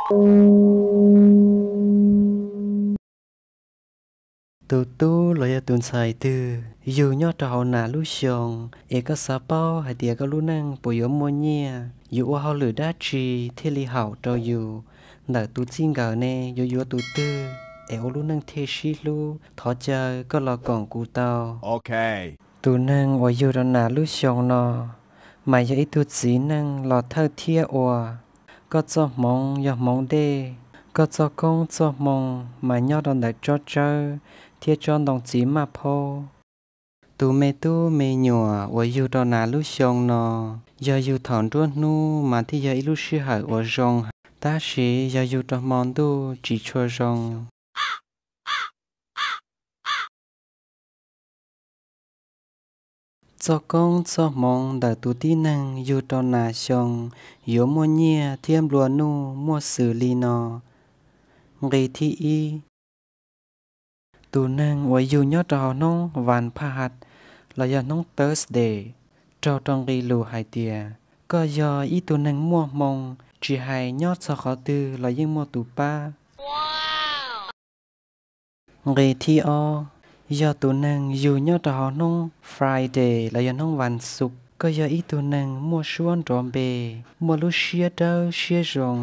Tus tub los yog tus ntxhais twg yug nyob rau hauv nas lub xyoo, es koj xav paub hais tias koj lub neej puas yuav muaj nyiaj, yuav ua hauj lwm dab tsi thiaj li haum rau yus, ntawm tus txij nkawm ne yuav yuav tus twg, es ua lub neej thiaj sib hlub, thov caw koj los koom kuv tau. Tus neeg uas yug rau nas lub xyoo no, mas yog ib tug txiv neej los thawj thiab ua. Koj txoj hmoov yog hmoov dej, koj txoj koob txoj hmoo mas nyob rau ntawm tsob tsawb thiab tsob ntoo txiv maj phaub. Tus me tub me nyuam uas yug rau nas lub xyoo no, yog yug thaum nruab hnub mas thiaj yog ib lub sij hawm uas zoo, tab sis yog yug rau hmo ntuj tsis tshua zoo. Txoj koob txoj hmoov ntawm tus tib neeg yug rau nas xyoo yuav muaj nyiaj thiab nplua nuj muaj xws li no. Nqi thib ib, tus neeg uas yug nyob rau hauv hnub vas phaj has los yog hnub Thursday raug rau nqi lus hais tias koj yog ib tug neeg muaj hmoo, tsis hais nyob txog qhov twg los yeej muaj tus pab. Nqi thib ob, yog tus neeg yug nyob rau hauv hnub Friday los yog hnub vas xuv, koj yog ib tug neeg muaj suab nrov npe, muaj lub siab dawb siab zoo.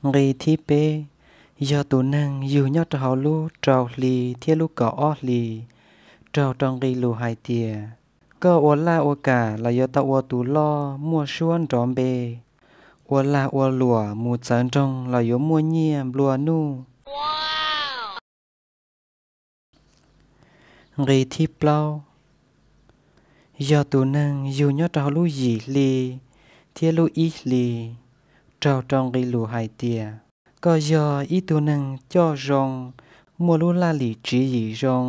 Nqi thib peb, yog tus neeg yug nyob rau hauv lub rau hli thiab lub kaum ob hli, raug rau nqi lus hais tias koj ua laj ua kam los yuav tau ua tus loj muaj suab nrov npe, ua lag ua luam mus txawv nroog los yuav muaj nyiaj nplua nuj. Nqi thib plaub, yog tus neeg yug nyob rau hauv lub yim hli thiab lub ib hli, raug rau nqi lus hais tias koj yog ib tug neeg coj zoo, muaj lub laj lim tswv yim zoo,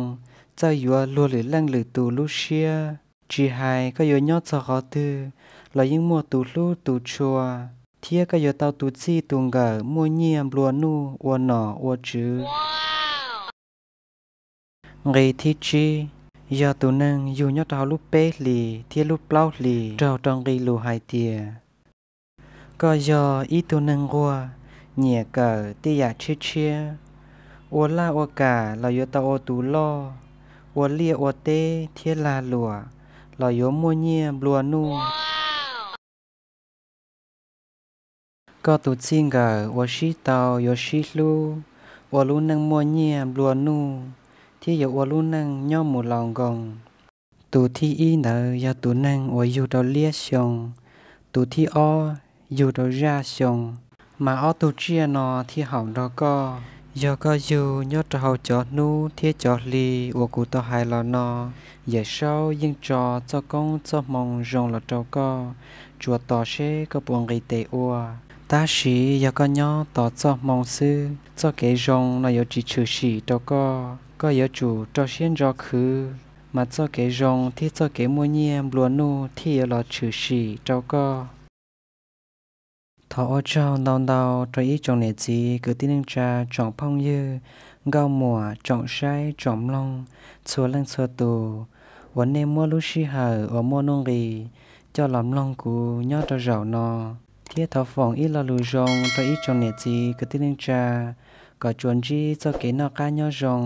txawj yuav luag lwm leej lwm tus lub siab, tsis hais koj yuav nyob txog qhov twg los yeej muaj tus hlub tus tshua, thiab koj yuav tau tus txij tus nkawm muaj nyiaj nplua nuj ua nom ua tswv. Nqi thib tsib, yog tus neeg yug nyob rau hauv lub peb hlis thiab lub plaub hlis, raug rau nqi lus hais tias koj yog ib tug neeg nquag, nyiam kawm tej yam tshiab tshiab, ua laj ua kam los yuav tau ua tus loj, ua liaj ua teb thiab lag luam los yuav muaj nyiaj nplua nuj. Koj tus txij nkawm uas sib tau yuav sib hlub, ua lub neej muaj nyiaj nplua nuj, thiab yuav ua lub neej nyob mus laus nkoos. Tus thib ib ntawd yog tus neeg uas yug rau liab xyoo, tus thib ob yug rau zaj xyoo, mas ob tug tsiaj no thiaj haum nrog koj. Yog koj yug nyob rau hauv cov hnub thiab cov hli uas kuv tau hais los no, Yawm Saub yeej tso txoj koob txoj hmoo zoo los rau koj, tsuas tos seb koj puas nqis tes ua. Tab sis yog koj nyob tos txoj hmoo xwb, txoj kev zoo no yuav tsis tshwm sim rau koj. Koj yuav tsum rau siab ntso khwv, mas txoj kev zoo thiab txoj kev muaj nyiaj nplua nuj thiaj yuav los tshwm sim rau koj. Thov ua tsaug ntau ntau rau ib tsoom niam txiv kwv tij neej tsa, tsoom phooj ywg, nkauj muam, tsoom saib tsoom mloog, txhua leej txhua tus uas nej muab lub sij hawm uas muaj nuj nqis coj los mloog kuv nyob rau zaum no, thiab thov foom ib lo lus zoo rau ib tsoom niam txiv kwv tij neej tsa kom tsuas ntsib txoj kev noj qab nyob zoo.